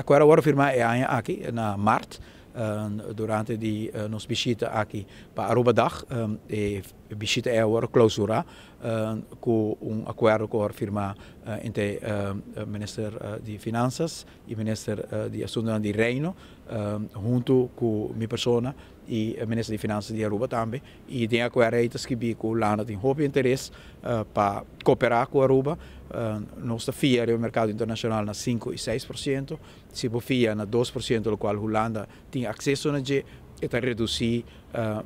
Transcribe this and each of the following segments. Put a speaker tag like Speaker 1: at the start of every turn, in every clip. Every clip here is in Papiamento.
Speaker 1: Akuerdo a wòrdu firmá e aña aki na mart durante di nos bishita aki pa Arubadag. E bishita ei a wòrdu klousurá ku un akuerdo ku a wòrdu firmá entre Minister di Finansas i Minister di Asuntunan di Reino huntu ku mi persona i Minister di Finansas di Aruba tambe. I den akuerdo ei ta skibí ku Hulanda tin hopi interes pa koperá ku Aruba. Nos ta fia riba merkado internashonal na sinku i 6%. Si bo fia na 2%, lokual Hulanda tin akseso na dje, e ta redusí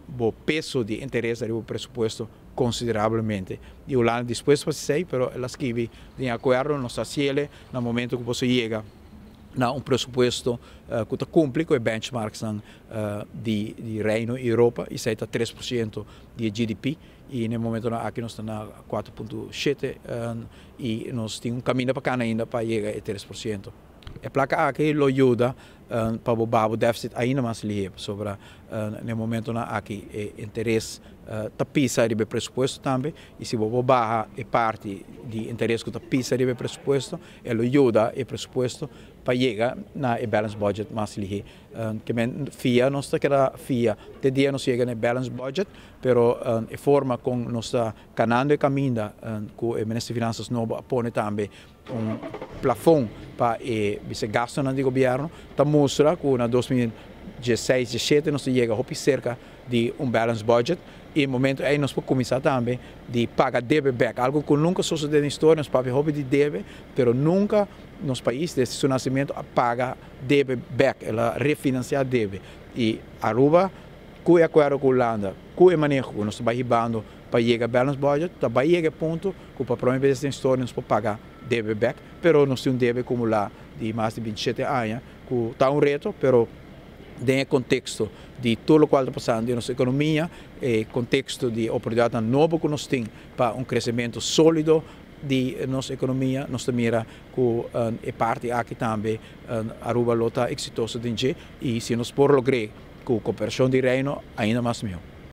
Speaker 1: bo peso di interes riba bo presupuesto konsiderablemente. I Hulanda dispuesto pa hasi esei, pero el a skibi den akuerdo, nos ta hasiel na momento ku boso yega na un presupuesto ku ta kumpli ku e benchmarksnan di Reino i Europa, i esei ta 3% di e GDP, i na e momentonan aki nos ta na 4,7 i nos tin un kaminda pa kana ainda pa yega e 3%. E plaka aki lo yuda pa bo baha bo deficit ainda mas lihé, pasobra na e momentonan aki e interes ta pisa riba e presupuesto tambe, i si bo por baha e parti di interes ku ta pisa riba e presupuesto, e lo yuda e presupuesto pa yega na e balance budget mas lihé. Ke men fia nos ta keda fia te dia nos yega na e balance budget, pero e forma kon nos ta kanando e kaminda ku e Minister di Finansas nobo a pone tambe un plafon pa e bisa gastonan di gobièrnu ta mustra ku na 2016, 17 nos ta yega hopi serka di un balance budget i e momento ei nos por kuminsá tambe di paga debe bèk, algu ku nunka sosodé den historia. Nos papia hopi di debe, pero nunka nos pais desde su nasimentu a paga debe bèk, el a refinansiá debe. I Aruba ku e akuerdo ku Hulanda, ku e maneho ku nos ta bai hibando pa yega balance budget, ta bai yega e punto ku pa prome bes den historia nos por paga debe bèk, pero nos tin un debe kumulá di mas di 27 aña ku ta un reto, pero den e konteksto di tur lokual ta pasando den nos ekonomia, e konteksto di oportunidatnan nobo ku nos tin pa un kresementu sólido di nos ekonomia, nos ta mira ku e parti aki tambe Aruba lo ta eksitoso den dje, i si nos por logr'é ku koperashon di Reino, ainda mas mihó.